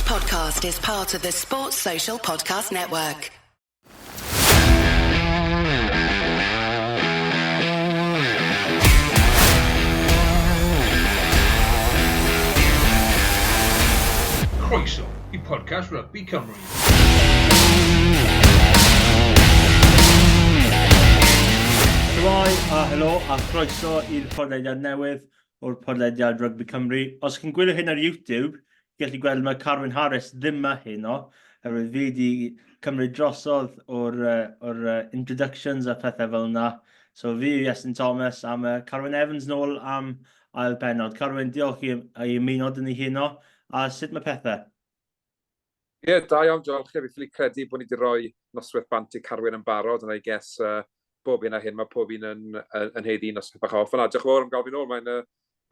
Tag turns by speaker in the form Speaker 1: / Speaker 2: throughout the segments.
Speaker 1: podcast is part of the Sports Social Podcast Network.
Speaker 2: Croeso i podcast Rugby Cymru.
Speaker 3: Shwmae a helo a chroeso i'r podlediad newydd o'r podlediad Rygbi Cymru. Os chi'n gwylio hyn ar YouTube, gallu gweld mae Carwyn Harris ddim yma heno, oherwydd fi wedi cymryd drosodd o'r, uh, or, uh, introductions a pethau fel yna. So fi yw Iestyn Thomas a mae Carwyn Evans nôl am ail benod. Carwyn, diolch i, i ymuno dyn ni heno. A sut mae pethau?
Speaker 4: Ie, yeah, da iawn, diolch. Fi ffili credu bod ni wedi rhoi noswaith bant i Carwyn yn barod, ond I guess uh, bob un a hyn, mae pob un yn, yn, yn heiddi noswaith bach off. Yna, diolch yn fawr am gael fi nôl. Mae'n uh,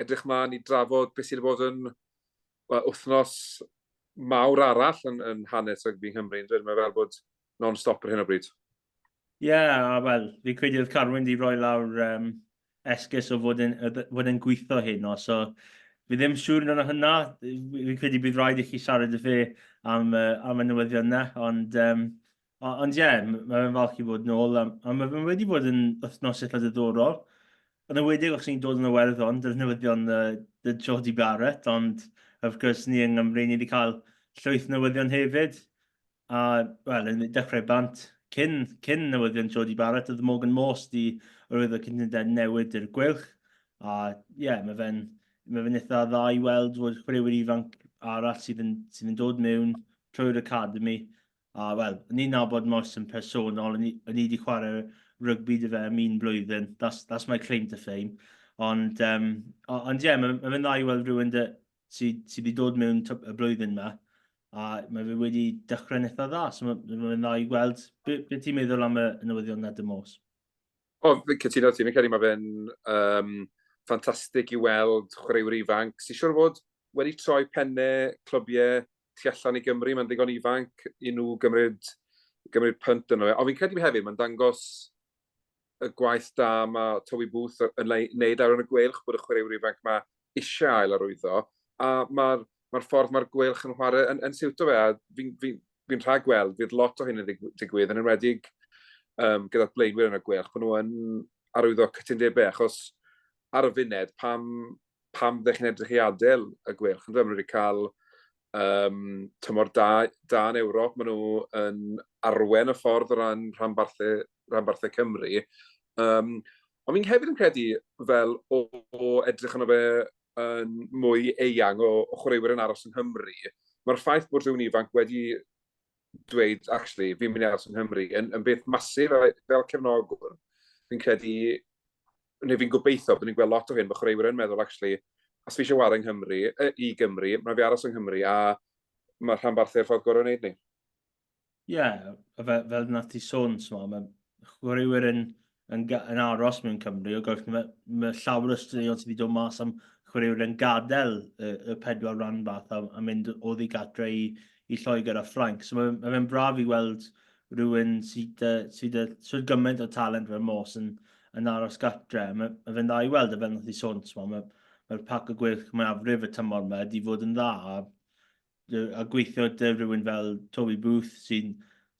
Speaker 4: edrych mlaen i drafod beth sydd wedi bod yn well, wythnos mawr arall yn, yn hanes rygbi Nghymru. Mae fel bod non-stop ar hyn o bryd.
Speaker 3: Ie, yeah, a wel, fi'n credu oedd Carwyn di roi lawr um, esgus o fod yn, fod yn gweithio heno, so fi ddim siŵr yn hynna. Fi'n credu bydd rhaid i chi siarad y fe am, uh, am y newyddion yna, ond um, ond ie, yeah, mae fe'n falch i fod nôl, a, a mae fe'n wedi bod yn wythnos eitha diddorol. Yn enwedig os ni'n dod yn Iwerddon, dy'r newyddion uh, dy Jodie Barrett, ond wrth gwrs ni yng Nghymru, ni wedi cael llwyth newyddion hefyd. A, wel, yn dechrau bant, cyn, cyn newyddion Jodie Barrett, oedd Morgan Morse di arwyddo cytundeb newid i'r Gweilch. A, ie, yeah, mae fe'n mae fe'n eitha dda i weld fod chwaraewyr ifanc arall sydd yn, sydd yn dod mewn trwy'r academy. A, wel, ni'n nabod Morse yn personol, o'n i wedi chwarae rygbi dy fe am un blwyddyn. That's, that's my claim to fame. Ond, um, ond ie, yeah, mae, mae fe'n dda i weld rhywun dy, sydd sy wedi dod mewn y blwyddyn yma, a mae fe wedi dechrau'n eitha dda, so mae fe'n dda i gweld. Be, be ti'n meddwl am y newyddion na dy Mos?
Speaker 4: O, fi'n cytuno ti, fi'n credu mae fe'n um, ffantastig i weld chwaraewyr ifanc sy'n siŵr o fod wedi troi pennau clybiau tu allan i Gymru, mae'n ddigon ifanc i nhw gymryd, gymryd pynt yno fe. Ond fi'n credu hefyd, mae'n dangos y gwaith da mae Toby Booth yn wneud ar y Gweilch, bod y chwaraewyr ifanc yma eisiau ail arwyddo, a mae'r mae ffordd mae'r Gweilch yn chwarae yn, yn siwto fe, a fi'n fi, fi rhagweld fydd lot o hyn yn digwydd, yn enwedig um, gyda'r blaenwyr yn y Gweilch, bod nhw yn arwyddo cytundebau, achos ar y funed, pam, pam ddech chi'n edrych i adael y Gweilch? Yn dweud, maen nhw wedi cael um, tymor da, da yn Ewrop, maen nhw yn arwen y ffordd o ran rhanbarthau, rhanbarthau Cymru. Um, ond fi'n hefyd yn credu fel o, o edrych arno fe yn mwy eang o, o chwaraewyr yn aros yng Nghymru, mae'r ffaith bod rhywun ifanc wedi dweud, actually, fi'n mynd i aros yng Nghymru, yn, yn beth masif fel cefnogwr. Fi'n credu, neu fi'n gobeithio, byddwn ni'n gweld lot o hyn, bod chwaraewyr yn meddwl, actually, os fi eisiau wario yng Nghymru, e, i Gymru, mae fi aros yng Nghymru, a mae rhanbarthau'r ffordd gorau wneud ni.
Speaker 3: Ie, yeah, fel, fel nath ti sôn, so, mae chwaraewyr yn, yn, yn aros mewn Cymru, o gwrs mae, mae llawer o straeon sydd wedi dod mas am chwaraewyr yn gadael y, y pedwar rhanbarth a, a mynd oddi gatre i, i Lloegr a Ffrainc. So mae, mae fe'n braf i weld rhywun sydd, sydd sydd gymaint o talent fel Mos yn, yn aros gatre. Mae, mae fe'n dda i weld, a fel nath i sôn, so, mae, mae'r pac o gweilch mwyafrif y tymor yma wedi fod yn dda, a a gweithio 'da rhywun fel Toby Booth sy'n,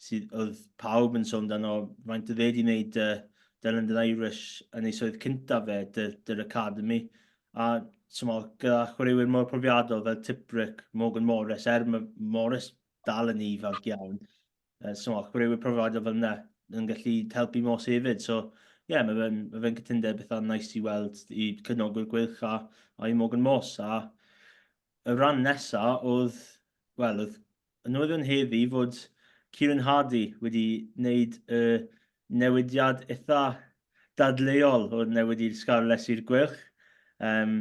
Speaker 3: sydd, oedd pawb yn sôn amdano faint oedd e wedi wneud 'da, 'da London Irish yn ei swydd cyntaf fe, 'da'r Academy. A t'mo, gyda chwaraewyr mor profiadol fel Tipuric, Morgan Morris, er mae Morris dal yn ifanc iawn, uh, so, chwaraewyr profiadol fel yna yn gallu helpu Morse hefyd. So, ie, yeah, mae fe'n ma fe cytundeb eitha nice i weld i cefnogwyr Gweilch a, a i Morgan Morse. A Y rhan nesa oedd, wel, oedd y newyddion heddi fod Kieran Hardy wedi wneud y newidiad eitha dadleuol o'r newid i'r Scarlets i'r Gweilch. Um,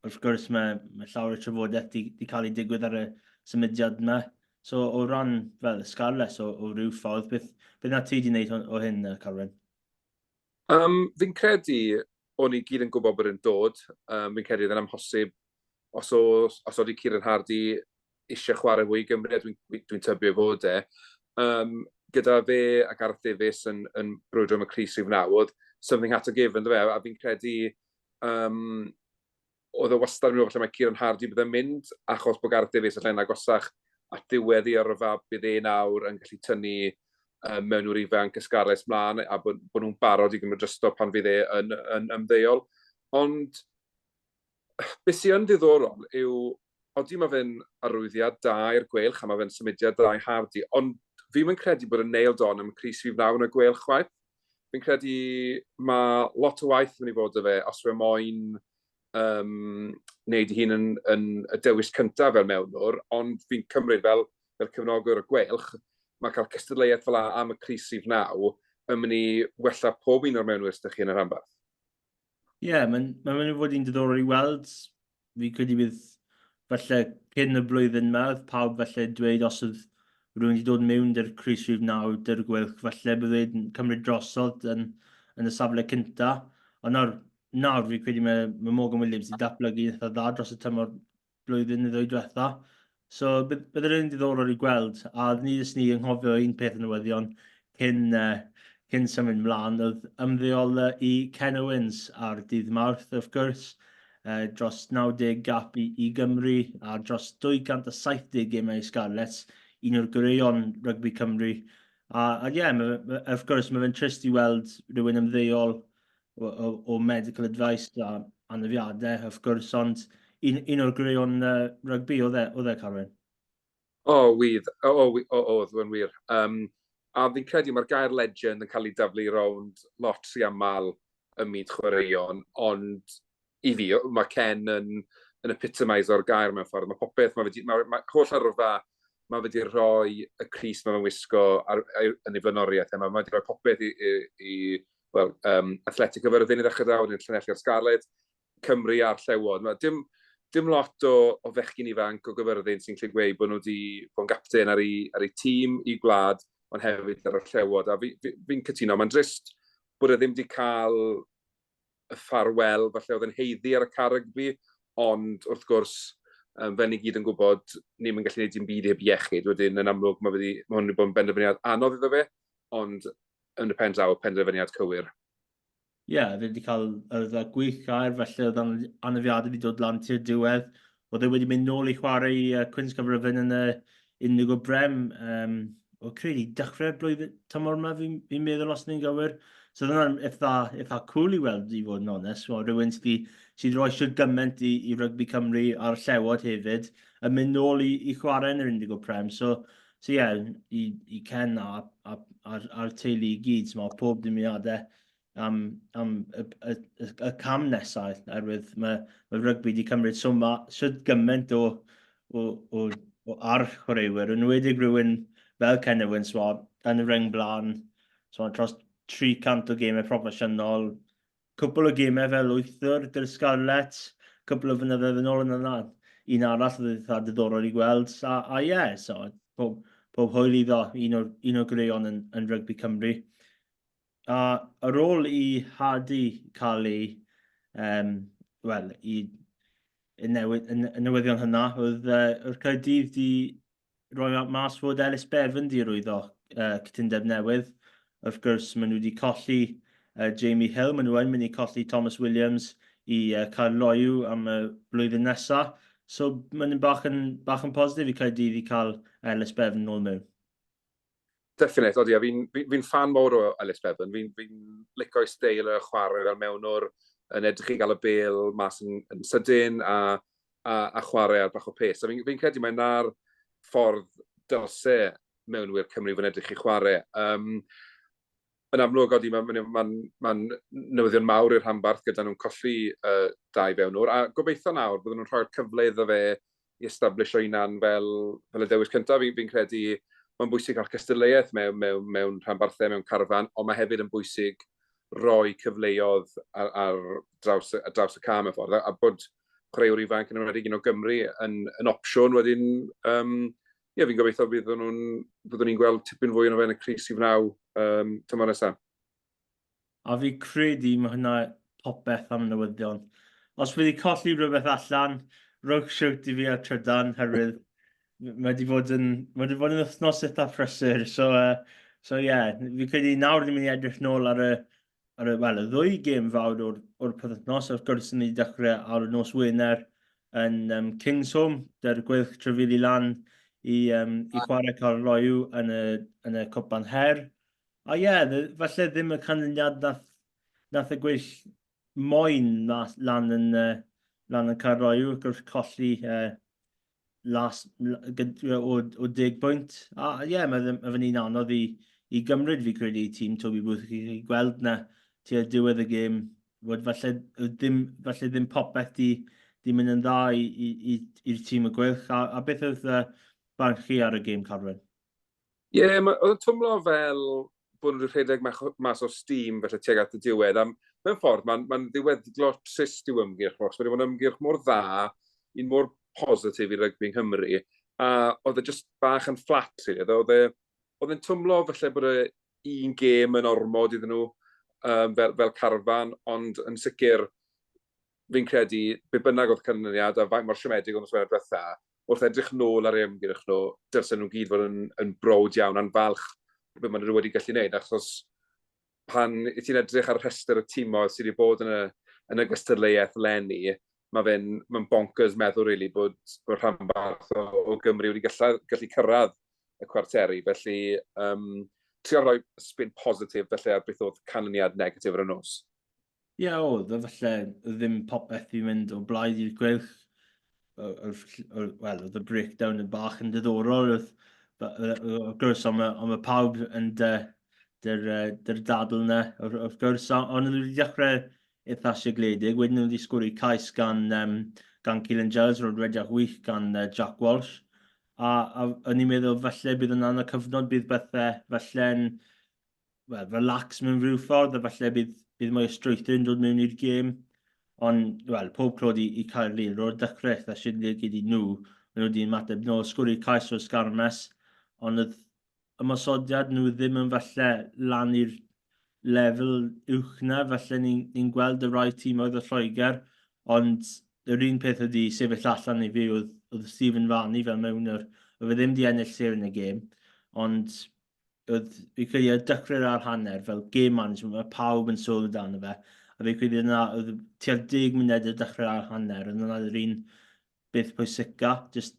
Speaker 3: wrth gwrs, mae, mae llawer o trafodaeth di, di cael ei digwydd ar y symudiad yma. So, o ran fel y Scarlets o, o ryw ffordd, beth, beth na ti wedi wneud o, o hyn, Carwyn?
Speaker 4: Um, fi'n credu o'n i gyd yn gwybod bod e'n dod. Um, fi'n credu oedd e'n amhosib os, os, os oedd Kieran Hardy eisiau chwarae fwy i Gymru, a dwi'n dwi, dwi tybio fod e. Um, gyda fe a Gareth Davies yn, yn brwydro am y crys rhif 9, oedd something had to give, ynddo fe, a fi'n credu um, oedd e wastad yn meddwl falle mae Kieran Hardy byddai'n mynd, achos bod Gareth Davies allan agosach at ddiwedd ei yrfa, bydd e nawr yn gallu tynnu um, mewnwr ifanc y Scarlets mlaen a bod, bod nhw'n barod i gymryd drosto pan fydd e yn, yn ymddeol. Ond beth sy'n yn ddiddorol yw, odi mae fe'n arwyddiad da i'r Gweilch a mae fe'n symudiad da i Hardy, ond fi'n yn credu bod yn nailed on am crys rhif 9 yn y Gweilch chwaith. Fi'n credu mae lot o waith yn mynd i fod 'da fe os yw e moyn um, wneud ei hun yn, yn y dewis cyntaf fel mewnwr, ond fi'n cymryd fel, fel cefnogwr y Gweilch, mae cael cystadleuaeth fel am y crys rhif 9 yn mynd i wella pob un o'r mewnwyr sydd chi yn y rhanbarth.
Speaker 3: Ie, yeah, mae'n ma mynd i fod yn diddorol i weld. Fi credu bydd falle cyn y blwyddyn yma, oedd pawb falle dweud os oedd rhywun wedi dod mewn dy'r crys rhif 9 dy'r Gweilch, falle bydd e'n cymryd drosodd yn, yn y safle cynta. Ond nawr, nawr fi credu mae, mae Morgan Williams wedi datblygu eitha dda dros y tymor blwyddyn neu ddwy diwetha. So, bydd, bydd yr un diddorol i gweld, a ni jyst ni ynghofio un peth yn newyddion cyn, uh, cyn symud mlaen, oedd ymddeol uh, i Ken Owens ar dydd Mawrth, wrth gwrs, uh, dros 90 gap i, i Gymru a dros 270 gemau i Scarlets, un o'r goreuon rygbi Cymru. A, a ie, yeah, wrth gwrs, mae fe'n trist i weld rhywun ymddeol o, o, o medical advice a anafiadau, wrth gwrs, ond un, un o'r gwreion uh, rygbi oedd e, oedd e, Carwyn?
Speaker 4: O, oh, wydd. O, oh, oh, oh, oedd yn wir. Um, a fi'n credu mae'r gair legend yn cael ei daflu rownd lot rhy aml ym myd chwaraeon, ond i fi, mae Ken yn, yn epitomise o'r gair mewn ffordd. Mae popeth, mae wedi, mae, mae holl arfa, mae wedi rhoi y crys mae fe'n wisgo ar, ar, yn ei flaenoriaeth. Mae wedi rhoi popeth i, i, i wel, um, Athletic Cyfyrddin i ddechrau da, wedyn Llanelli a'r Scarlets, Cymru a'r Llewod. Mae dim, dim lot o, o fechgyn ifanc o Gyfyrddin sy'n gallu gweud bod nhw wedi bod yn gapten ar ei, ar ei tîm i gwlad, ond hefyd ar y Llewod. A fi'n fi, fi, fi cytuno, mae'n drist bod e ddim wedi cael y ffarwel falle oedd yn heiddi ar y car rygbi, ond wrth gwrs, um, fel ni gyd yn gwybod, ni'n gallu gwneud dim byd heb iechyd. Wedyn, yn amlwg, mae, wedi, mae hwn wedi bod yn benderfyniad anodd iddo fe, ond yn y pen draw, penderfyniad cywir.
Speaker 3: Ie, yeah, fe wedi cael yr dda gwych gair, felly oedd anafiadau wedi dod lan tu'r diwedd. Oedd e wedi mynd nôl i chwarae i uh, Cwins Cyfrifyn yn y Indigo Brem. Um, o credu, dechrau'r blwyddyn tymor yma, fi'n fi meddwl os ni'n gywir. So oedd hwnna'n eitha, eitha cool i weld, i fod yn onest. Well, rhywun sydd wedi sydd rhoi siwr gymaint i, i rygbi Cymru a'r Llewod hefyd, yn mynd nôl i, i chwarae yn yr Indigo Prem. So, So ie, yeah, i, i Ken a, a, a'r, a'r teulu i gyd, so pob dymuniadau am, am y, y, y, y cam nesaf, oherwydd mae, mae rygbi wedi cymryd so, ma, so gymaint o, o, o, o ar chwaraewyr, yn enwedig rhywun fel Ken Owens, so, yn y reng blaen, so, dros 300 o gemau proffesiynol, Cwpl o gemau fel wythwr 'da'r Scarlets, cwpl o flynyddoedd yn ôl yn yna. Un arall oedd eitha diddorol i gweld. A, a ie, yeah, so, pob, pob hwyl iddo, un o'r, un o'r gwreion yn, yn rygbi Cymru. A ar ôl i Hardy cael ei, um, wel, i, y, newid, y, y newyddion hynna, oedd, uh, oedd Caerdydd di roi mas fod Ellis Bevan di rwyddo uh, cytundeb newydd. Wrth gwrs, maen nhw wedi colli uh, Jamie Hill, maen nhw yn mynd i colli Thomas Williams i uh, Caerloyw am y blwyddyn nesaf. So maen nhw'n bach yn, bach yn positif i Caerdydd i cael Ellis Bevan nôl mewn.
Speaker 4: Definite, odi, a fi'n fi, fi fan mawr o Ellis Bevan. Fi'n fi lico'i steil y chwarae fel mewnwr, yn edrych i gael y bêl mas yn, yn sydyn a, a, a chwarae ar bach o pace. A fi'n fi credu mae na'r ffordd dylse mewnwyr Cymru fod yn edrych i chwarae. Um, yn amlwg, odi, mae'n ma, ma, ma newyddion mawr i'r rhanbarth gyda nhw'n colli uh, dau fewnwr, a gobeithio nawr bydden nhw'n rhoi'r cyfle iddo fe i establish o'i hunan fel, fel y dewis cyntaf. Fi'n fi credu mae'n bwysig cael cystadleuaeth mewn, mewn, mewn rhanbarthau, mewn carfan, ond mae hefyd yn bwysig rhoi cyfleoedd ar, ar, draws, ar draws y cam mewn ffordd, a, a bod chwaraewr ifanc yn enwedig un o Gymru yn, yn opsiwn wedyn, um, ie, fi'n gobeithio byddwn nhw'n, byddwn ni'n gweld tipyn fwy o'n fe yn y crys i fnaw um, tymor nesaf.
Speaker 3: A fi credu mae hwnna popeth am newyddion. Os fi wedi colli rhywbeth allan, rhowch siwt i fi ar trydan, herwydd mae wedi bod yn, mae wedi bod yn wythnos eitha prysur. So, uh, so yeah, fi credu nawr ni'n mynd i edrych nôl ar y, ar y, well, y ddwy gêm fawr o'r, or penwythnos. Wrth gwrs, ni wedi dechrau ar y nos Wener yn um, Kingsholm, dy'r Gweilch trafili lan i, um, i chwarae Caerloyw yn y, yn y Cwpan Her. A ie, yeah, falle ddim y canlyniad nath, nath y gweill moyn mas, lan yn, uh, lan yn Caerloyw, wrth gwrs colli uh, las, o, o deg bwynt. A ie, yeah, mae, mae fe'n un anodd i, i gymryd fi credu i tîm Toby Booth. Chi gweld na tua diwedd y gêm, fod falle ddim, falle ddim popeth di, di mynd yn dda i'r tîm y Gweilch. A, a beth oedd uh, barn chi ar y gêm, Carwyn?
Speaker 4: Ie, yeah, oedd yn twmlo fel bod nhw wedi rhedeg mas o steam felly tuag at y diwedd. A mewn ffordd, mae'n ma ddiweddglo trist i'w ymgyrch, achos wedi bod yn ymgyrch mor dda, un mor positif i rygbi yng Nghymru, a oedd e just bach yn fflat, really. Oedd e, oedd e'n twmlo felly bod e un gêm yn ormod iddyn nhw um, fel, fel carfan, ond yn sicr fi'n credu, be bynnag oedd canlyniad a faint mor siomedig oedd nos Wener diwetha, wrth edrych nôl ar eu ymgyrch nhw, dylsen nhw gyd fod yn, yn browd iawn a'n falch be maen nhw wedi gallu gwneud, achos pan i ti'n edrych ar rhestr y timoedd sydd wedi bod yn y, yn y gystadleuaeth leni, mae fe'n ma bonkers meddwl, really, bod, bod rhanbarth o, o Gymru wedi gallu, gallu cyrraedd y cwarteri. Felly, um, trio rhoi spin positif felly ar beth oedd canlyniad negatif ar y nos.
Speaker 3: Ie, oedd, a falle ddim popeth i mynd o blaid i'r Gweilch. Wel, oedd y breakdown yn bach yn diddorol. Oedd, wrth gwrs, ond mae, ond mae pawb yn dy, dy'r, dy'r dadl yna, wrth gwrs. Ond nhw wedi dechrau eitha sigledig. Wedyn nhw wedi sgori cais gan, um, gan Keelan Giles, roedd rediad wych gan uh, Jack Walsh. A, a o'n i'n meddwl falle bydd yna'n y cyfnod bydd bethau falle'n well, relax mewn rhyw ffordd, a falle bydd, bydd mwy o strwythur yn dod mewn i'r gêm. Ond, wel, pob clod i, i Caerlŷr, o'r dechrau eitha sigledig i nhw, maen nhw wedi ymateb nôl, sgwri'r cais o'r sgarmes, ond oedd ymosodiad nhw ddim yn falle lan i'r lefel uwch na, falle ni'n ni gweld y rai tîmoedd o Lloegr, ond yr un peth wedi sefyll allan i fi oedd, oedd Stephen Varney fel mewn yr, oedd e ddim wedi ennill sêr yn y gêm, ond oedd, fi credu ar dechrau'r ar hanner, fel game management, mae pawb yn sôn amdano fe, a fi credu yna, oedd tua'r deg munud ar dechrau'r ar hanner, oedd yna yr un beth pwysica, just,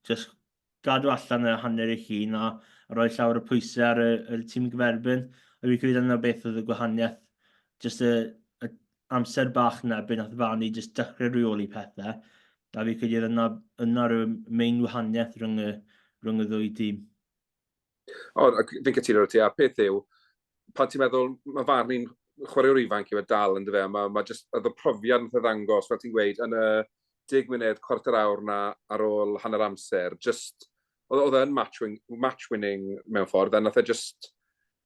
Speaker 3: just gadw allan y hanner eich hun a, a rhoi llawer o pwysau ar y, y tîm gyferbyn. A fi credu yna beth oedd y gwahaniaeth, just y, y amser bach yna, beth nath Fanny just dechrau rheoli pethau. A fi credu yna, yna rhyw main wahaniaeth rhwng y, rhwng y ddwy dîm.
Speaker 4: O, fi'n cytuno 'da ti, a peth yw, pan ti'n meddwl, mae Varney'n chwaraewr ifanc yw e dal, yn dyfe, mae, mae just, oedd y profiad nath e ddangos, fel ti'n gweud, yn y deg munud, cwarter awr na ar ôl hanner amser, just, oedd e'n match, win, match winning mewn ffordd, a nath e just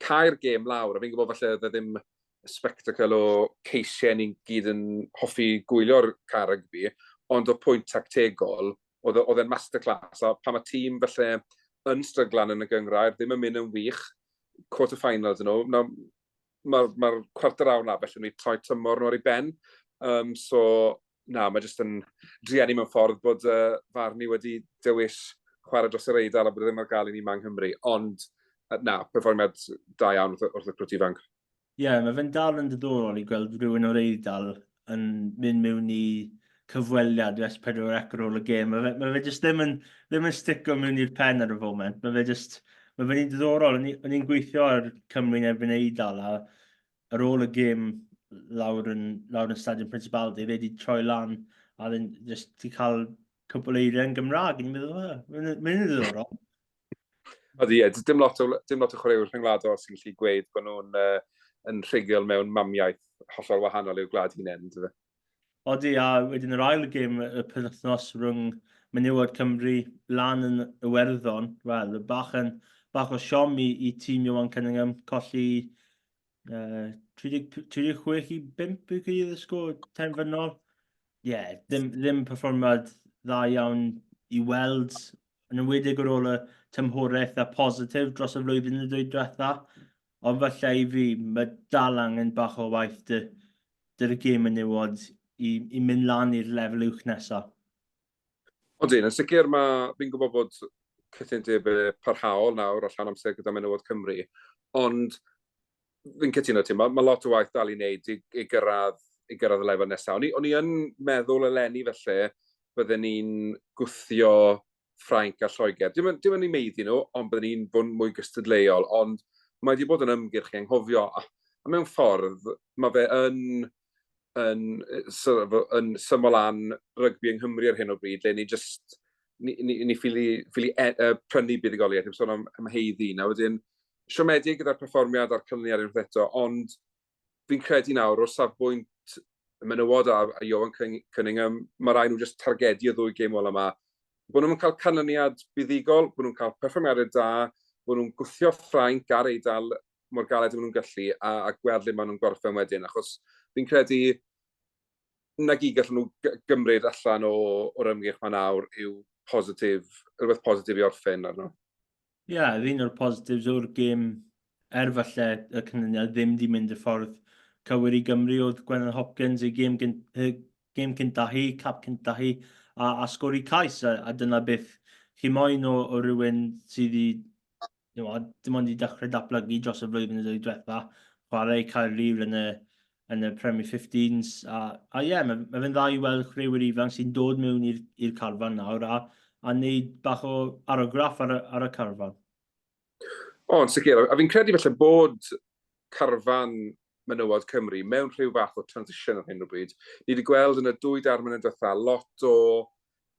Speaker 4: cau'r gêm lawr, a fi'n gwybod falle oedd e ddim y spectacle o ceisiau ni'n gyd yn hoffi gwylio'r car rygbi, ond o pwynt tactegol, oedd e, oedd e'n masterclass, a pan mae tîm falle yn stryglan yn y gynghrair, ddim yn mynd yn wych, quarter finals yn nhw, mae'r ma, ma cwarter awr na felly ni troi tymor nhw ar ei ben. Um, so, na, mae jyst yn drueni mewn ffordd bod uh, Varney wedi dewis chwarae dros yr Eidal a bod e ddim ar gael i ni yma yng Nghymru. Ond, na, perfformiad da iawn wrth, wrth y crwt ifanc.
Speaker 3: Ie, yeah, mae fe'n dal yn ddiddorol i gweld rhywun o'r Eidal yn mynd mewn i cyfweliad i S4C ar ôl y gêm. Mae fe, mae fe jyst ddim yn, ddim yn stico mewn i'r pen ar y foment. Mae fe jyst, mae fe'n un diddorol. O'n i'n gweithio ar Cymru yn erbyn Eidal a ar ôl y gêm lawr yn, lawr yn Stadiwm Principality, fe wedi troi lan a then just ti cael cwpl eiriau yn Gymraeg. O'n i'n meddwl, mae'n ddiddorol.
Speaker 4: Ydy, ie, dim lot o, dim lot o chwaraewyr rhyngwladol sy'n gallu gweud bod nhw'n uh, yn rhugl mewn mamiaith hollol wahanol i'w gwlad hunain, yndyfe?
Speaker 3: Odi, a wedyn yr ail gêm y penwythnos rhwng menywod Cymru lan yn Iwerddon, wel, bach, yn, bach o siom i, i tîm Ioan Cunningham, colli uh, 30, 36 i 5 fi'n credu y sgôr terfynol. Ie, yeah, ddim, ddim perfformiad dda iawn i weld, yn enwedig ar ôl y tymhorau eitha positif dros y flwyddyn y dwy diwetha. Ond falle i fi, mae dal angen bach o waith dy, dy'r gêm menywod i, i mynd lan i'r lefel uwch nesaf.
Speaker 4: Odyn, yn sicr mae, fi'n gwybod bod cytundebau parhaol nawr o llawn amser gyda Menywod Cymru, ond fi'n cytuno ti, mae, mae lot o waith dal i wneud i, i, gyrraedd, i gyrraedd y lefel nesaf. O'n i, o'n i yn meddwl eleni felly, bydden ni'n gwthio Ffrainc a Lloegr. Dim, dim yn ei meiddi nhw, ond byddwn ni'n bod yn mwy gystadleuol, ond mae wedi bod yn ymgyrch i anghofio. A, a mewn ffordd, mae fe yn, yn, sort of, yn syml lan rygbi yng Nghymru ar hyn o bryd, lle ni just, ni, ni, ni ffili, ffili e, uh, prynu buddugoliaeth, heb sôn am, am heiddi. Na wedyn, siomedig gyda'r perfformiad a'r canlyniad unwaith eto, ond fi'n credu nawr, o safbwynt y menywod a, a Ioan Cunningham, mae rhaid nhw jyst targedu y ddwy gêm ola yma. Bod nhw'n cael canlyniad buddugol, bod nhw'n cael perfformiadau da, bod nhw'n gwthio Ffrainc ar Eidal mor galed â nhw'n gallu a, a gweld le maen nhw'n gorffen wedyn, achos fi'n credu na gyd gallen nhw gymryd allan o, o'r ymgyrch ma nawr yw positif, rhywbeth positif i orffen arno.
Speaker 3: Ie, yeah, un o'r positives o'r gêm, er falle y canlyniad ddim di mynd y ffordd cywir i Gymru, oedd Gwennan Hopkins ei gêm, gêm cynta hi, cap cynta hi, a, a sgori cais, a, a dyna beth chi moyn o, o rhywun sydd wedi, you know, dim ond i dechrau datblygu dros y flwyddyn y ddwy diwetha, chwarae i Caerlŷr yn y, yn y Premier 15s. A, a ie, yeah, mae, mae fe'n dda i weld chwaraewyr ifanc sy'n dod mewn i'r carfan nawr a, a wneud bach o arograff ar y, ar y carfan.
Speaker 4: O, yn sicr. A fi'n credu felly bod carfan menywod Cymru mewn rhyw fath o transition ar hyn o bryd. Ni wedi gweld yn y dwy darn mlynedd diwetha lot o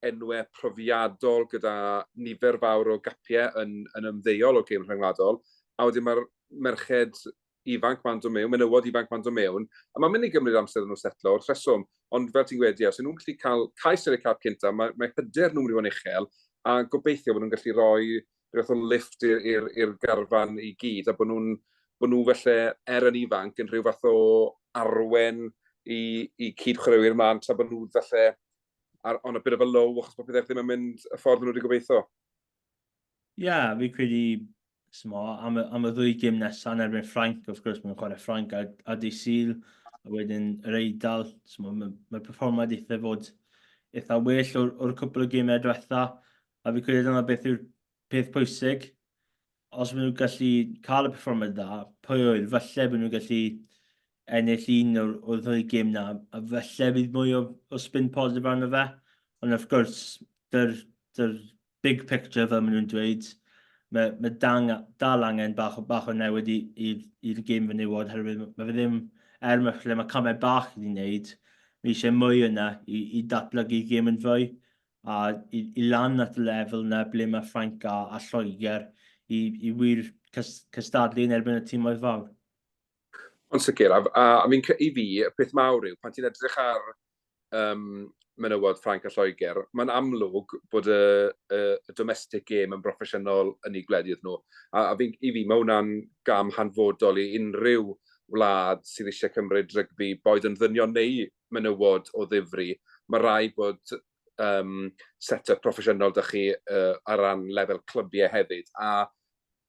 Speaker 4: enwau profiadol gyda nifer fawr o gapiau yn, yn ymddeol o gêm rhyngwladol, a wedyn mae'r merched ifanc ma'n dod mewn, menywod ifanc ma'n dod mewn, a mae'n mynd i gymryd amser iddyn nhw setlo wrth reswm, ond fel ti'n gweud, ie, os y'n nhw'n gallu cael cais ar eu cap cynta, mae, mae hyder nhw'n mynd i fod yn uchel, a gobeithio bod nhw'n gallu rhoi rhywbeth o lift i'r garfan i gyd, a bod nhw'n bod nhw felly, er yn ifanc, yn rhyw fath o arwen i, i cyd-chwaraewyr mlaen, tra bod nhw falle ar, on a bit of a low, achos bod pethau ddim yn mynd y ffordd nhw wedi gobeithio.
Speaker 3: Ie, yeah, fi credu smo, am, y, am y ddwy gym nesaf yn erbyn Ffrainc, wrth gwrs, mae'n chwarae Ffrainc a, a Di Sul, a wedyn yr Eidal, smo, mae'r mae perfformiad eitha fod eitha well o'r, or cwpl o gymau diwetha, a fi credu dyna beth yw'r peth pwysig. Os maen nhw'n gallu cael y perfformiad dda, pwy oer, falle bod nhw'n gallu ennill un o'r, o'r ddwy gym na, a falle bydd mwy o, o spin positif arno fe. Ond wrth gwrs, dy'r, dyr big picture, fel maen nhw'n dweud, mae, mae dang, dal angen bach, bach o newid i'r gêm fenywod, herwydd mae fe ddim, er mae, lle mae camau bach i wneud, mae eisiau mwy yna i, i datblygu gêm yn fwy, a i, i lan at y lefel yna ble mae Ffrainc a, a Lloegr i, i wir cystadlu yn erbyn y tîmoedd fawr.
Speaker 4: Ond sicr, a, a, a fi'n, i fi, y peth mawr yw, pan ti'n edrych ar um, menywod Ffrainc a Lloegr, mae'n amlwg bod y, y, y domestic game yn broffesiynol yn eu gwledydd nhw. A, a fi, i fi, mae hwnna'n gam hanfodol i unrhyw wlad sydd eisiau cymryd rygbi, boed yn ddynion neu menywod o ddifri. Mae rhaid bod um, set-up proffesiynol da chi uh, ar ran lefel clybiau hefyd. A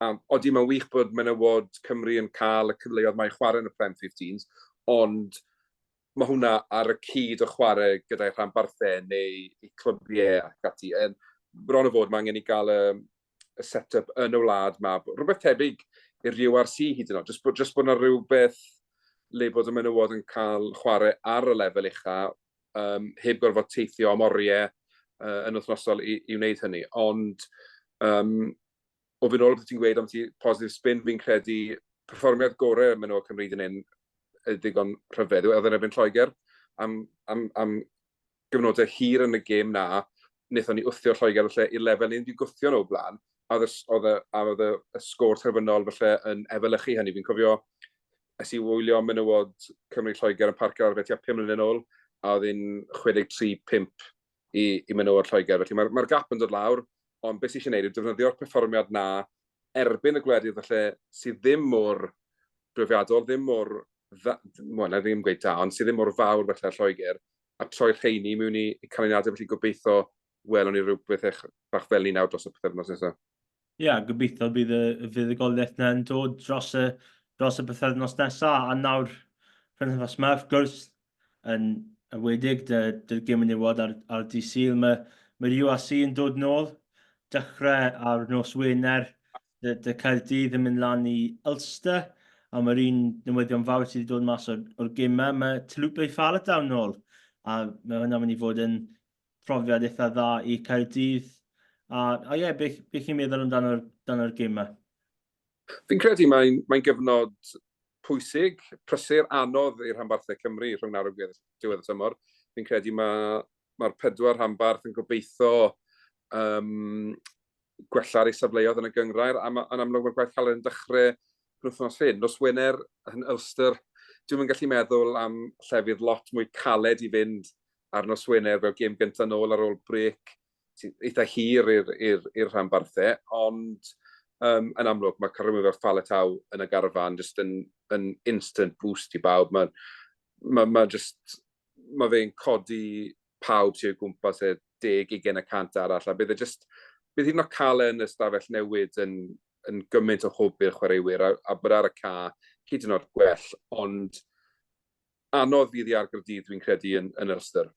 Speaker 4: A odi, mae'n wych bod menywod Cymru yn cael y cyfleoedd mae chwarae yn y Prem 15s, ond mae hwnna ar y cyd o chwarae gyda'i rhanbarthau neu eu clybiau ac ati. En, bron o fod, mae angen i gael y, y set-up yn y wlad ma. Rhywbeth tebyg i'r URC hyd yn oed, jyst bod, jyst bod yna rhywbeth le bod y menywod yn cael chwarae ar y lefel ucha, um, heb gorfod teithio am oriau uh, yn wythnosol i, i wneud hynny. Ond um, o fynd ôl beth ti'n gweud am ti positive spin, fi'n credu perfformiad gorau menywod Cymru hyd yn hyn ddigon rhyfedd. Oedd yn erbyn Lloegr am, am, am gyfnodau hir yn y gêm na, wnaethon ni wthio Lloegr felly i'r lefel ni wedi gwthio nhw o blaen, a oedd, oedd, a oedd y, y sgôr terfynol felly yn efelychu hynny. Fi'n cofio es i wylio menywod Cymru Lloegr yn Parc yr Arfau tua 5 mlynedd yn ôl, a oedd hi'n 63-5 i, i menywod Lloegr. Felly mae'r mae gap yn dod lawr, ond beth sydd eisiau gwneud yw defnyddio'r perfformiad na erbyn y gwledydd falle sydd ddim mor brofiadol, ddim mor, dda, well, na ddim gweud da, ond sydd ddim mor fawr felly ar Lloegr, a troi rheini mewn i, i canlyniadau, felly gobeithio welwn ni rhywbeth eich bach fel ni nawr dros y pythefnos nesaf.
Speaker 3: Ie, yeah, gobeithio bydd y, y fuddugoliaeth yna yn dod dros y, dros y pythefnos nesaf, a nawr penwythnos yma, wrth gwrs, yn enwedig dy, dy gêm menywod ar, ar dydd Sul. Mae, mae'r URC yn dod nôl, dechrau ar nos Wener, dy, dy Caerdydd yn mynd lan i Ulster, a mae'r un newyddion fawr sydd wedi dod mas o'r, or gemau, mae Taulupe Faletau nôl, a mae hwnna'n mynd i fod yn profiad eitha dda i Caerdydd. A, a ie, beth be chi'n meddwl amdano'r amdano gêm yma?
Speaker 4: Fi'n credu mae'n mae gyfnod pwysig, prysur, anodd i'r rhanbarthau Cymru rhwng nawr a diwedd y tymor. Fi'n credu mae'r mae pedwar rhanbarth yn gobeithio um, gwella ar ei safleoedd yn y gynghrair, a ma, yn amlwg mae'r gwaith caled yn dechrau penwythnos hyn. Nos Wener yn Ulster, dwi'm yn gallu meddwl am llefydd lot mwy caled i fynd ar nos Wener fel gêm gyntaf nôl ar ôl brêc sy'n eitha hir i'r rhanbarthau, ond um, yn amlwg mae cael rhywun fel Faletau yn y garfan just yn, yn instant boost i bawb. Mae ma, ma just, mae fe'n codi pawb sy'n o'i gwmpas e 10, 20 y cant arall, a bydd e just, bydd hyd yn oed cael e yn y stafell newid yn, yn gymaint o hwb i'r chwaraewyr, a, a bod ar y ca hyd yn oed gwell, ond anodd fydd i ar Gaerdydd dwi'n credu yn, yn Ulster.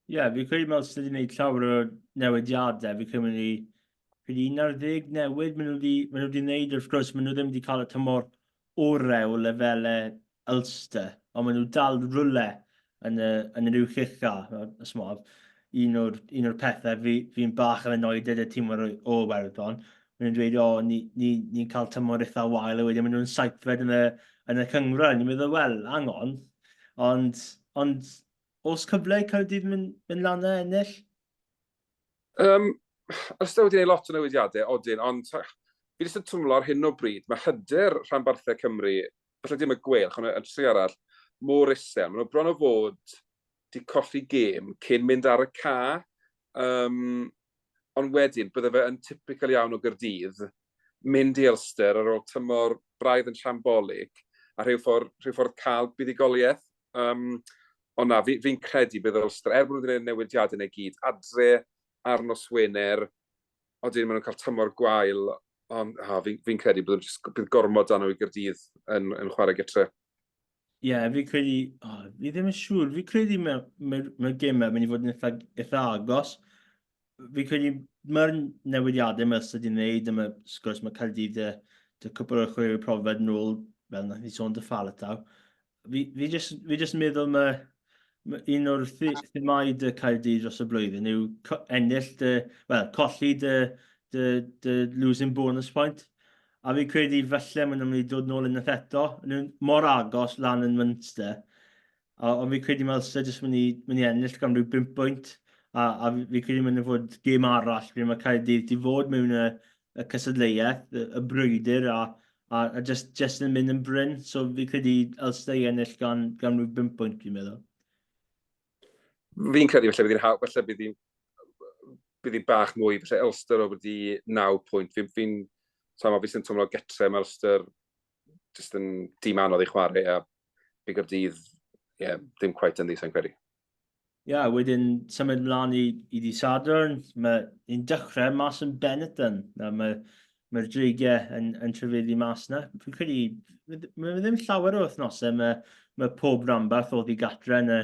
Speaker 3: Ie, yeah, fi'n credu mae Ulster wedi gwneud llawer o newidiadau. Fi'n credu maen nhw wedi 11 newid maen nhw wedi, maen nhw wedi gwneud. Wrth gwrs, maen nhw ddim wedi cael y tymor orau o lefelau Ulster, ond maen nhw dal rhywle yn y, yn yr uwch ucha. Smod, un o'r, un o'r pethau fi'n fi, fi bach yn annoyed y tîm o, o Werddon, maen nhw'n dweud, o, ni'n ni, ni, ni cael tymor eitha wael, a wedyn maen nhw'n saithfed yn y, yn y cynghrair. Ni'n meddwl, wel, hang on. Ond, ond oes cyfle i Caerdydd mynd, mynd lan a ennill?
Speaker 4: Um, Ulster wedi gwneud lot o newidiadau, odyn, ond fi jyst yn twmlo ar hyn o bryd, mae hyder rhanbarthau Cymru, falle dim y Gweilch, ond y tri arall, mor isel. Maen nhw bron o fod di colli gêm cyn mynd ar y ca. Um, ond wedyn, bydde fe yn typical iawn o Gyrdydd, mynd i Ulster ar ôl tymor braidd yn shambolic, a rhyw ffordd, rhyw ffordd cael buddugoliaeth. Um, ond na, fi'n fi credu bydd Ulster, er bod nhw wedi gwneud newidiadau neu gyd, adre ar nos Wener, odyn maen nhw'n cael tymor gwael, ond oh, fi'n fi credu bydd, just, bydd gormod dan nhw i Gyrdydd yn, yn chwarae gytre.
Speaker 3: Ie, yeah, fi credu, oh, fi ddim yn siŵr, fi credu mae'r mae, mae gemau mynd i fod yn eitha, eitha agos. Fi credu mae'r newidiadau mae Ulster wedi wneud, a mae, sgwrs, mae Caerdydd dy, dy cwpl o'r chwaraewyr profiad nôl, fel nath ni sôn dy Faletau. Fi, fi, just, fi just meddwl mae, mae un o'r themau dy Caerdydd dros y blwyddyn yw ennill dy, wel, colli dy, dy, dy losing bonus point. A fi credu falle maen nhw'n mynd i dod nôl unwaith eto. Nhw'n mor agos lan yn Munster. A, ond fi credu mae Ulster jyst mynd i, mynd i ennill gan rhyw 5 pwynt. A, a fi credu mynd i fod gêm arall ble mae Caerdydd di fod mewn y, y cystadleuaeth, y, y brwydr, a, a, a just, just yn mynd yn bryn. So fi credu Ulster i ennill gan, gan rhyw 5 pwynt, fi'n meddwl.
Speaker 4: Fi'n credu felly bydd hi'n felly bydd hi'n bydd hi bach mwy, felly Ulster o wedi 9 pwynt. Fi'n fi, fi, fi sy'n twmlo getre, mae Ulster jyst yn dîm anodd i chwarae a fi Gaerdydd, ie, yeah, ddim quite yn ddi, sa'n credu.
Speaker 3: Ie, yeah, wedyn symud mlaen i, i di Sadwrn, mae ni'n dechrau mas yn Benetton. Na, mae mae'r dreigiau yn, yn trefyddu mas na. Fi'n credu, mae ddim llawer o wythnosau mae, mae pob rhanbarth oddi gatre yn y,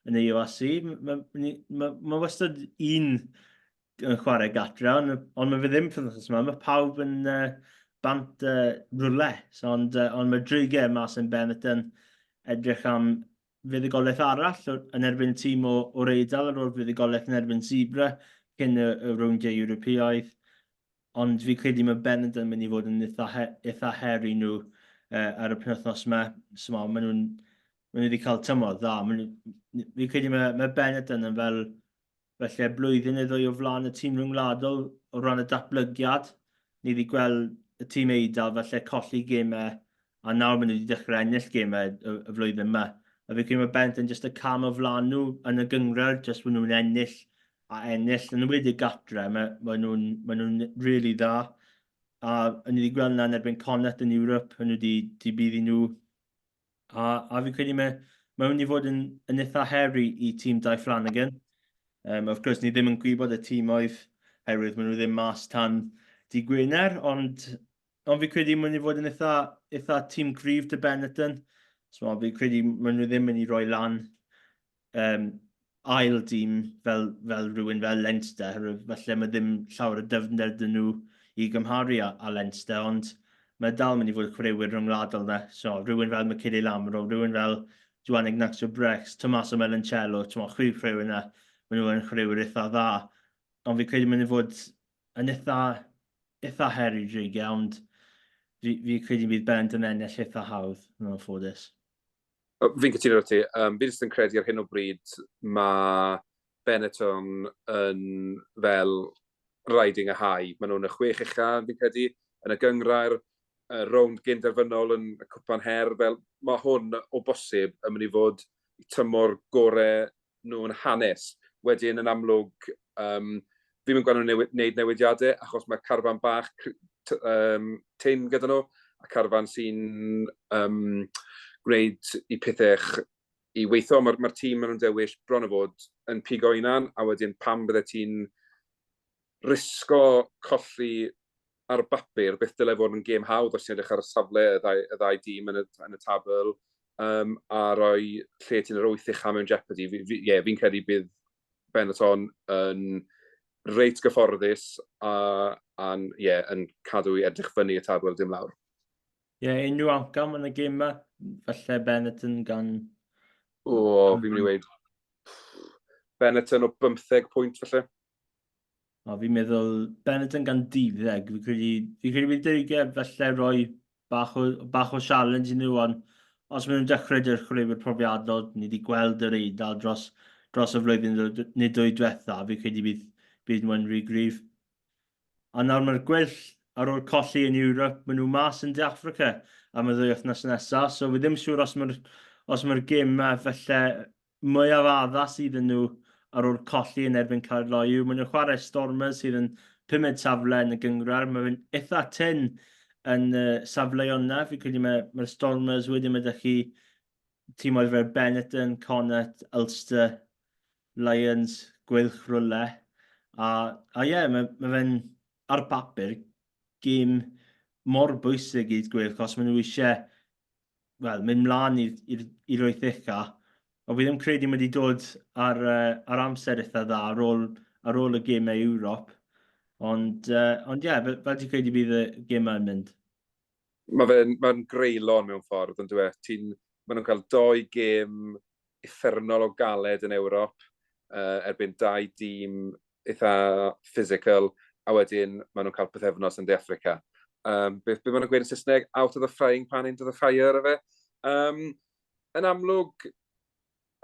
Speaker 3: yn y URC. Mae, mae, mae, mae wastad un yn chwarae gatre, ond, ond mae fe ddim wythnos yma. Mae pawb yn uh, bant uh, rwle. So, ond, uh, ond mae dreigiau mas yn Benetton edrych am fuddugoliaeth arall yn erbyn tîm o, o'r Eidal ar ôl fuddugoliaeth yn erbyn Zebra cyn y, y rowndiau Ewropeaidd. Ond fi credu mae Benetton yn mynd i fod yn eitha, he, eitha her i nhw uh, ar y penwythnos yma. So, maen nhw'n maen nhw wedi cael tymor dda. Maen nhw, fi credu mae, mae Benetton yn fel felly blwyddyn neu ddwy o flaen y tîm rhyngwladol o ran y datblygiad. Ni wedi gweld y tîm Eidal falle colli gemau a nawr maen nhw wedi dechrau ennill gemau y, y flwyddyn yma. A fi credu mae Benetton jyst y cam o flaen nhw yn y gynghrair, jyst maen nhw'n ennill a ennill, yn enwedig gatre, mae, mae nhw'n mae nhw really dda. A ni wedi gweld yna yn erbyn Connacht yn Europe, maen nhw wedi, wedi bydd i nhw. A, a fi'n credu mae, mae mynd i fod yn, yn eitha her i, i tîm Dai Flanagan. Um, of course, ni ddim yn gwybod y tîmoedd, herwydd maen nhw ddim mas tan di Gwener, ond, ond fi'n credu mae'n mynd i fod yn eitha, eitha tîm cryf dy Benetton. So, fi'n credu maen nhw ddim yn mynd i roi lan um, ail dîm fel, fel rhywun fel Leinster, falle mae ddim llawer o dyfnder dyn nhw i gymharu â, â Leinster, ond mae dal mynd i fod chwaraewyr rhyngwladol na. So, rhywun fel Michele Lamro, rhywun fel Juan Ignacio Brex, Tommaso Menoncello, chwaraewyr yna, maen nhw yn chwaraewyr eitha dda. Ond fi credu mynd i fod yn eitha, eitha her i Dreigiau, ond fi, fi credu bydd Benetton yn ennill eitha hawdd, yn anffodus.
Speaker 4: Fi'n cytuno â ti. Um, fi jyst yn credu ar hyn o bryd mae Benetton yn fel riding a high. Maen nhw'n y chwech ucha, fi'n credu, yn y gynghrair, y rownd gyn-derfynol yn y Cwpan Her. Fel, mae hwn o bosib yn mynd i fod tymor gorau nhw yn hanes. Wedyn, yn amlwg, um, fi'n mynd gweld nhw'n newid, wneud newidiadau, achos mae carfan bach um, tyn gyda nhw, a carfan sy'n um, gwneud i pethau i weithio. Mae'r mae tîm maen nhw'n dewis bron o fod yn pigo hunan, a wedyn pam bydde ti'n risgo colli ar bapur beth dylai fod yn gêm hawdd os ti'n edrych ar y safle y ddau, y ddau dîm yn y, yn y tabl, um, a rhoi lle ti'n yr wyth ucha mewn jeopardy. Fi, fi, yeah, fi'n credu bydd Benetton yn reit gyfforddus a, a yeah, yn cadw i edrych fyny y tabl dim lawr.
Speaker 3: Ie, yeah, unrhyw outcome yn y gêm yma? Falle Benetton gan...
Speaker 4: O, fi'n mynd i weud Benetton o 15 pwynt falle.
Speaker 3: O, fi'n meddwl Benetton gan 12. Fi'n credu, fi credu bydd deugain falle roi bach o, bach o challenge i nhw, ond os maen nhw'n dechrau dy'r chwaraewyr profiadol, ni wedi gweld yr Eidal dros, dros y flwyddyn neu dwy diwetha, fi'n credu bydd, bydd nhw'n rhy gryf. A nawr mae'r Gweilch, ar ôl colli yn Ewrop, maen nhw mas yn De Affrica am y ddwy wythnos nesaf, so fi ddim siŵr os mae'r os mae'r gemau falle mwyaf addas iddyn nhw ar ôl colli yn erbyn Caerloyw. Maen nhw'n chwarae Stormers sydd yn pumed safle yn y gynghrair. Mae fe'n eitha tynn yn y safleoedd yna. Fi'n credu mae'r mae Stormers wedyn mae 'da chi timoedd fel Benetton, Connacht, Ulster, Lions, Gweilch rywle. A, a ie, yeah, mae, mae fe'n ar bapur gêm mor bwysig i'r Gweilch os maen nhw eisiau wel, mynd mlaen i'r wyth ucha. Ond fi ddim credu mae wedi dod ar, uh, ar amser eitha dda ar ôl, ar ôl y gemau Ewrop. Ond, uh, ond ie, yeah, fel, fel ti'n credu bydd y gemau yn mynd?
Speaker 4: Mae fe'n mae greulon mewn ffordd, ond dwi e. Ti'n, maen nhw'n cael doi gêm uffernol o galed yn Ewrop, uh, erbyn dau dîm eitha physical, a wedyn maen nhw'n cael pythefnos yn De Affrica. Um, beth, beth maen nhw'n gweud yn Saesneg? Out of the frying pan into the fire, efe? Um, yn amlwg,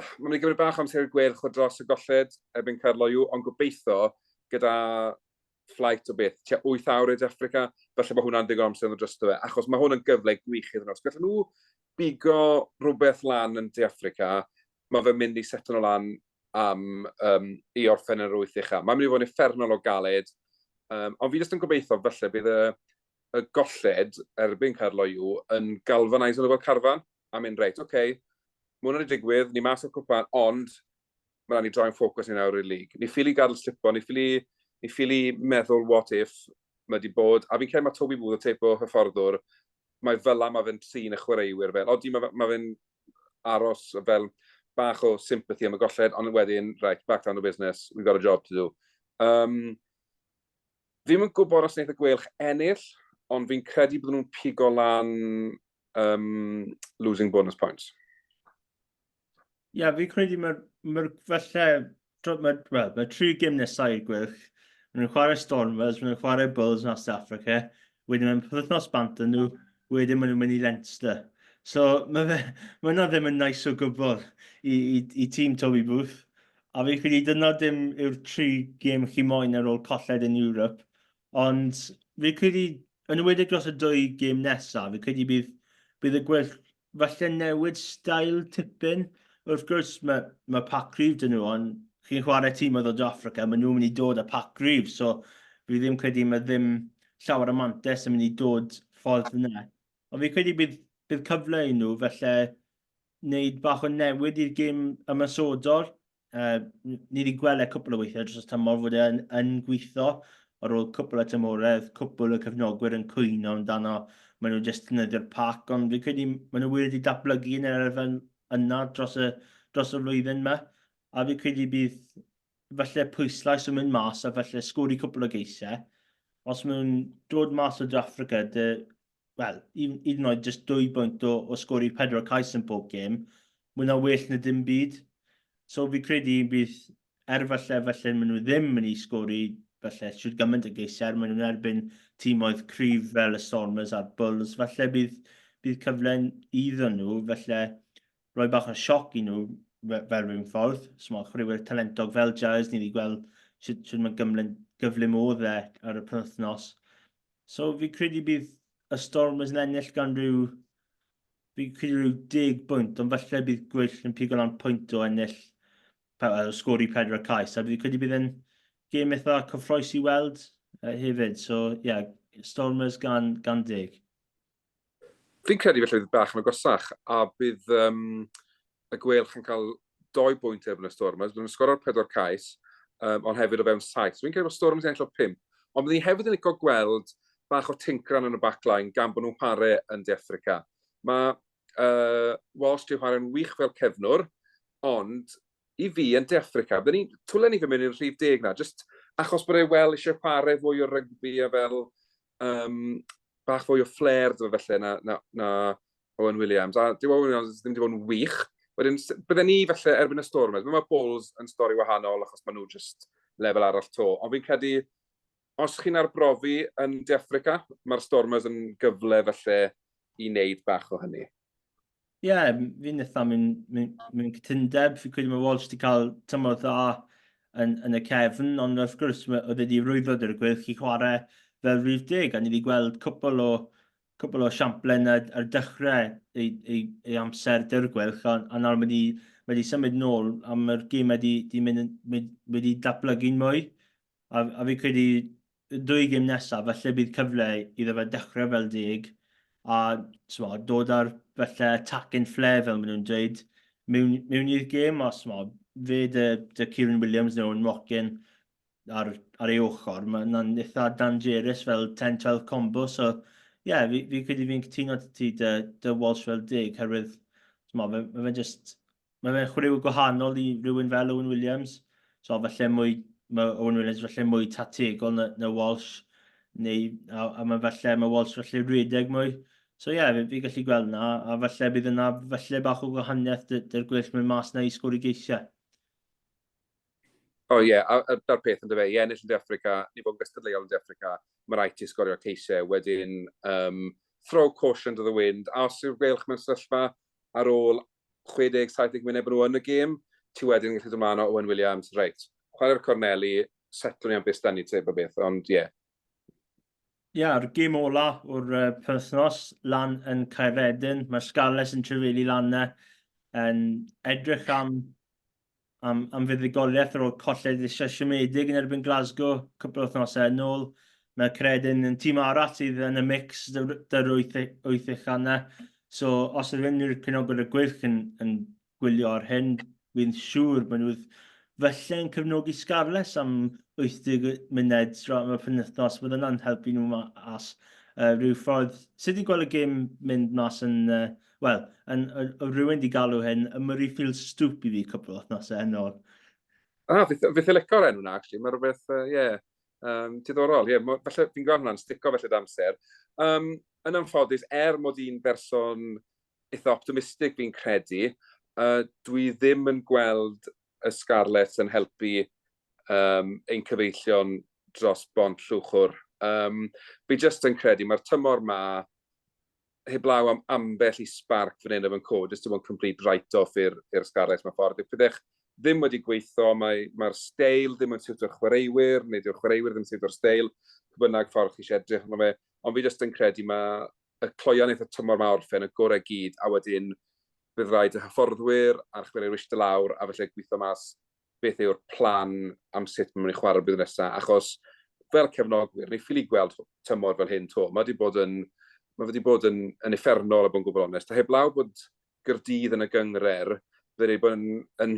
Speaker 4: mae'n mynd i gymryd bach amser i'r Gweilch o dros y golled erbyn Caerloyw, ond gobeithio gyda flight o beth, tua 8 awr i De Affrica, falle bod hwnna'n ddigon amser yn drosto fe, achos mae hwn yn gyfle gwych iddyn nhw. Os gallen nhw bigo rhywbeth lan yn De Affrica, mae fe'n mynd i seto nhw lan am um, i orffen yn yr wyth ucha. Mae'n mynd i fod yn uffernol o galed, um, ond fi jyst yn gobeithio falle bydd y, y golled erbyn Caerloyw yn galvanise nhw fel carfan a mynd, reit, oce, okay, mae hwnna wedi digwydd, ni mas o'r cwpan, ond mae rhaid ni droi'n ffocws ni nawr i'r lig. Ni ffili gadael slipo, ni ffili, ni ffili meddwl what if mae wedi bod, a fi'n credu mae Toby Booth, y teip o hyfforddwr, mae fel la mae fe'n trin y chwaraewyr fel, odi mae, mae fe'n aros fel bach o sympathy am y golled, ond wedyn, right, back down to business, we've got a job to do. Um, Fi'm yn gwybod os wneith y Gweilch ennill, ond fi'n credu bydden nhw'n pigo lan um, losing bonus points.
Speaker 3: Ie, yeah, fi'n credu mae'r ma falle, mae, well, mae tri gym nesau i'r Gweilch. Maen nhw'n chwarae Stormers, maen nhw'n chwarae Bulls yn South Africa, wedyn mae'n pythnos bant yn nhw, wedyn maen nhw'n mynd i Leinster. So mae fe, mae hwnna ddim yn nice o gwbl i, i, i tîm Toby Booth. A fi'n credu dyna dim yw'r tri gêm chi moyn ar ôl colled yn Europe. Ond fi'n credu, yn enwedig dros y dwy gêm nesaf, fi'n credu bydd, bydd y Gweilch falle newid stael tipyn. Wrth gwrs, mae, mae pac cryf dyn nhw, ond chi'n chwarae tîm o ddod o Africa, maen nhw'n mynd i dod â pac cryf, so fi ddim credu mae ddim llawer o mantes yn mynd i dod ffordd yna. Ond fi'n credu bydd, bydd cyfle i nhw, felly wneud bach o newid i'r gêm ymosodol. Uh, ni wedi gweld e cwpl o weithiau dros y tymor fod e'n yn gweithio ar ôl cwpl o tymoredd, cwpl o cefnogwyr yn cwyno amdano, maen nhw jyst defnyddio'r pac, ond fi'n credu maen nhw wir wedi datblygu yn yr elfen yna dros y, dros y flwyddyn yma, a fi'n credu bydd falle pwyslais yn mynd mas a falle sgori cwpl o geisiau. Os maen nhw'n dod mas o De Affrica, dy, wel, hyd yn oed jyst dwy bwynt o, o sgori pedwar cais yn pob gêm, mae hwnna'n well na dim byd. So fi credu bydd er falle, falle maen nhw ddim yn mynd i sgori falle siwr gymaint o geisiau, er maen nhw'n erbyn tîmoedd cryf fel y Stormers a'r Bulls, falle bydd, bydd cyfle iddyn nhw, falle rhoi bach o sioc i nhw fel rhywun ffordd. So mae chwaraewyr talentog fel Giles, ni wedi gweld sut, sut mae gymlyn, gyflym oedd e ar y penwythnos. So fi credu bydd y Stormers yn ennill gan rhyw, fi credu rhyw 10 bwynt, ond falle bydd Gwyll yn pigo lan pwynt o ennill, o sgori pedwar cais. A fi credu bydd yn gêm eitha cyffroes i weld hefyd. So ie, yeah, Stormers gan, gan deg.
Speaker 4: Fi'n credu felly bydd bach yn agosach, a bydd um, y Gweilch yn cael doi bwynt erbyn y Stormers, bydd nhw'n sgoro'r pedwar cais, um, ond hefyd o fewn saith. So fi'n credu bod Stormers yn ennill o pump. Ond bydd ni hefyd yn licio gweld bach o tincran yn y backline gan bod nhw'n chwarae yn De Affrica. Mae Walsh di chwarae'n wych fel cefnwr, ond i fi yn De Affrica, byddwn ni, twlen ni fy mynd i'r rhif deg na, just achos bod e wel eisiau chwarae fwy o rygbi a fel um, bach fwy o flair dyma felly na, na, na Owen Williams. A dyw Owen Williams ddim wedi bod yn wych. Wedyn, bydden ni felly erbyn y Stormers, mae Bulls yn stori wahanol achos maen nhw just lefel arall to. Ond fi'n credu, os chi'n arbrofi yn De Affrica, mae'r Stormers yn gyfle felly i wneud bach o hynny.
Speaker 3: Ie, yeah, fi'n eitha mewn, mewn, mewn cytundeb. Fi'n credu mae Walsh wedi cael tymor dda yn, yn y cefn, ond wrth gwrs oedd wedi rwyddo dy'r gweilch i chwarae fel rhif deg, a ni wedi gweld cwpl o, cwpl o siamplen ar, ar dechrau ei, ei, ei amser dy'r gweilch, a, a nawr mae wedi, mae wedi symud nôl, a mae'r gêm wedi, wedi, mynd, wedi datblygu'n mwy. A, a fi credu y dwy gêm nesaf, falle bydd cyfle iddo fe dechrau fel deg a smo, dod ar falle attacking flair fel maen nhw'n dweud mewn, mewn i'r gêm a smo, fe dy, dy Kieran Williams neu Owen Watkin ar, ar ei ochr, mae yna'n eitha dangerous fel 10-12 combo, so ie, yeah, fi, fi credu fi'n cytuno ti dy, dy Walsh fel deg, herwydd smo, mae fe, fe just Mae fe'n chwaraewr gwahanol i rywun fel Owen Williams. So falle mwy, mae Owen Williams falle mwy tategol na, na Walsh, neu, a, a mae falle, mae Walsh falle rhedeg mwy. So ie, yeah, fi, fi gallu gweld na, a falle bydd yna falle bach o gwahaniaeth dy'r gwell mynd mas na i sgori geisiau.
Speaker 4: O oh, ie, yeah, a, a da'r peth yn dyfe, i ennill yn De Affrica, ni fod yn gystadleuol yn De Affrica, mae rhaid ti sgorio ceisiau, wedyn um, throw caution to the wind, a os yw'r Gweilch mewn sefyllfa ar ôl 60-70 munud bod nhw yn y gêm, ti wedyn yn gallu dod mlaen o Owen Williams, reit, chwarae'r corneli, setlwn ni am beth ni teip o beth, ond ie. Yeah.
Speaker 3: Ie, yeah, yr gêm ola o'r uh, penwythnos lan yn Caeredin, mae'r Scarlets yn trefelu lan e, yn edrych am am, am fuddugoliaeth ar ôl colled eisiau siomedig yn erbyn Glasgow cwpl o wythnosau yn ôl. Mae Credin yn tîm arall sydd yn y mix dy'r wyth, wyth uchanau. So, os ydyn nhw'n cefnogwyr y Gweilch yn, yn gwylio ar hyn, fi'n siŵr bod nhw felly yn cefnogi Scarlets am 80 munud dros y penwythnos. Bydd yna'n helpu nhw mas uh, rhyw ffordd. Sut i gweld y gêm mynd mas yn uh, Wel, yn, oedd rhywun wedi galw hyn y Murrayfield Stoop i fi cwpl o wythnosau yn ôl.
Speaker 4: Ah, fi lico'r enw na, actually. Mae rhywbeth, ie, uh, yeah, um, diddorol. Ie, yeah, falle fi'n gweld hwnna'n stico felly amser. Um, yn anffodus, er mod i'n berson eitha optimistig fi'n credu, uh, dwi ddim yn gweld y Scarlets yn helpu um, ein cyfeillion dros bont Llwchwr. Um, fi jyst yn credu, mae'r tymor ma heblaw am ambell i sparc fan hyn a fan 'co, jyst 'di bod yn complete write-off i'r i'r Scarlets mewn ffordd. Dyw pethau ddim wedi gweithio, mae'r mae steil ddim yn siwto'r chwaraewyr, neu dyw'r chwaraewyr ddim yn siwto'r steil, pwy bynnag ffordd chi eisiau edrych arno fe. Ond fi jyst yn credu mae y cloion eitha tymor ma orffen y gorau gyd, a wedyn bydd rhaid y hyfforddwyr a'r chwaraewyr eistedd lawr a felly gweithio mas beth yw'r plan am sut maen nhw'n mynd i chwarae'r blwyddyn nesaf, achos fel cefnogwyr, ni ffili gweld tymor fel hyn to. Mae wedi bod yn, mae wedi bod yn, yn uffernol, a bod yn gwbl onest. A heblaw bod Gyrdydd yn y gyngrer, fe wedi bod yn, yn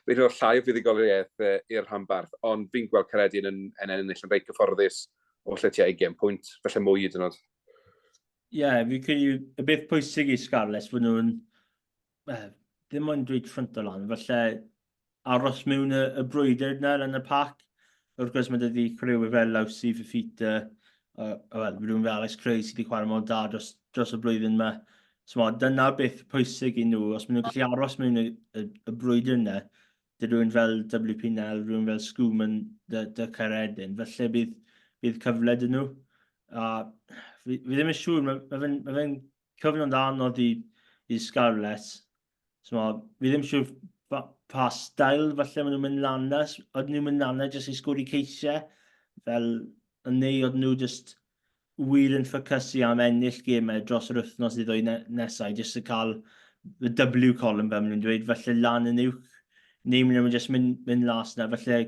Speaker 4: wedi rhoi llai o fuddugoliaeth i'r rhanbarth, ond fi'n gweld Caeredin yn, yn ennill yn reit gyfforddus o lle tua 20 pwynt, felly mwy hyd yn oed.
Speaker 3: Ie, yeah, fi'n credu y beth pwysig i Scarlets fod nhw'n well, ddim ond dweud ffrynt o lan, falle aros mewn y, y brwydr yna yn y pac. Wrth gwrs mae dydy chwaraewyr fel Lawsi, Fifita, uh, well, rhywun fel Alex Cray sydd wedi chwarae mor da dros, dros y blwyddyn yma. So, dyna beth pwysig i nhw, os maen nhw'n gallu aros mewn y, y, y brwydr yna, dy rhywun fel WP Nel, rhywun fel Scoomon dy, dy Caeredin, felly bydd, bydd cyfle dyn nhw. A fi, fi ddim yn siŵr, mae, mae fe'n ma fe cyfnod anodd i, i Scarlets. So, fi ddim siŵr pa, pa stael falle maen nhw'n mynd lan na. Oedden nhw'n mynd lan na jyst i sgwri ceisiau, fel, neu oedden nhw jyst wir yn ffocysu am ennill gemau dros yr wythnos neu ddwy nesau, jyst i cael y W column fel maen nhw'n dweud, falle lan yn uwch, neu maen nhw'n jyst mynd, mynd las na, falle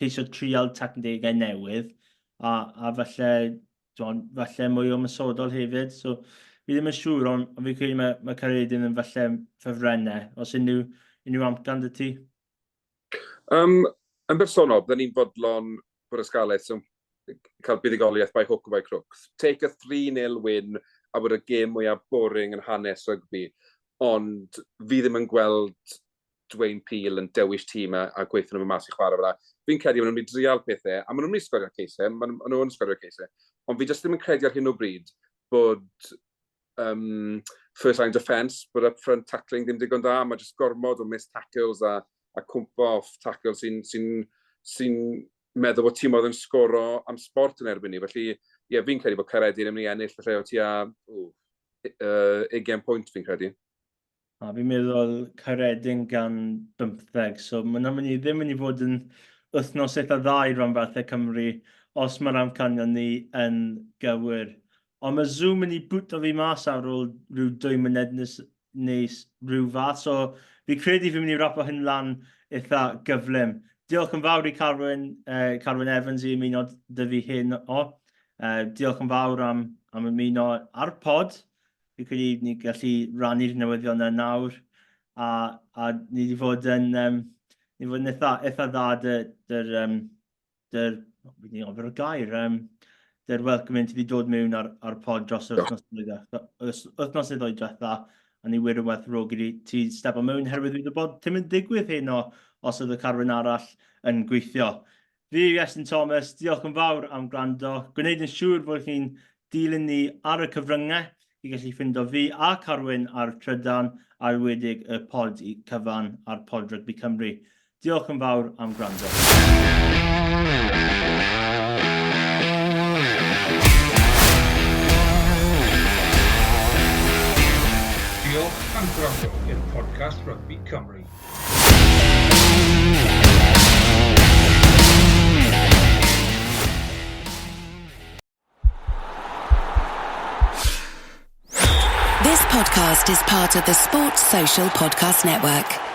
Speaker 3: ceisio trial tactegau newydd, a, a falle, dwan, falle mwy o ymosodol hefyd. So, fi ddim yn siŵr, ond on fi'n credu mae, mae Caeredin yn falle ffefrennau. Os unrhyw, unrhyw amcan dy ti?
Speaker 4: Um, yn bersonol, byddwn ni'n fodlon bod y Scarlets yn cael buddugoliaeth by hook or by crook. Take a 3-0 win a bod y gêm mwyaf boring yn hanes rygbi. Ond fi ddim yn gweld Dwayne Peel yn dewis tîm a, a gweithio nhw mas i chwarae fel Fi'n credu maen nhw'n mynd i drial pethau, a maen nhw'n mynd i sgorio ceisau, maen nhw'n sgorio ceisau, ond fi jyst ddim yn credu ar hyn o bryd bod um, first line defence, bod up front tackling ddim digon da, mae jyst gormod o missed tackles a, a cwmpo off tackles sy'n sy sy meddwl bod tîm oedd yn sgoro am sport yn erbyn ni. Felly, ie, yeah, fi'n credu bod Caeredin yn mynd i ennill felly o tua 20 pwynt fi'n credu.
Speaker 3: A fi'n meddwl Caeredin gan bymtheg, so mae'n mynd i ddim mynd i fod yn wythnos eitha dda i ranbarthau Cymru os mae'r amcanion ni yn gywir. Ond mae Zoom yn i bwto fi mas ar ôl rhyw dwy myned nes, neu rhyw fath, so fi credu fi'n mynd i wrapo hyn lan eitha gyflym. Diolch yn fawr i Carwyn, Carwyn Evans i ymuno dy fi hyn o. Diolch yn fawr am, am ymuno ar pod. Fi'n credu ni gallu rannu'r newyddion yna nawr, a, a ni wedi fod yn, um, ni wedi fod yn eitha, eitha dda dy, dy'r, um, dy'r, fi wedi gofio'r gair, um, dy'r welcoming ti wedi dod mewn ar, ar pod dros yr wythnos wythnos neu ddwy diwetha, a ni wir yn werthfawrogi ti, ti stepo mewn, herwydd fi wedi bod ti'n mynd digwydd heno os oedd y carwyn arall yn gweithio. Fi yw Iestyn Thomas, diolch yn fawr am gwrando. Gwneud yn siŵr fod chi'n dilyn ni ar y cyfryngau i gallu ffindo fi a Carwyn ar Trydan a enwedig y pod i cyfan ar Pod Rygbi Cymru. Diolch yn fawr am gwrando.
Speaker 2: Diolch am gwrando i'r podcast Rygbi Cymru.
Speaker 1: This podcast is part of the Sports Social Podcast Network.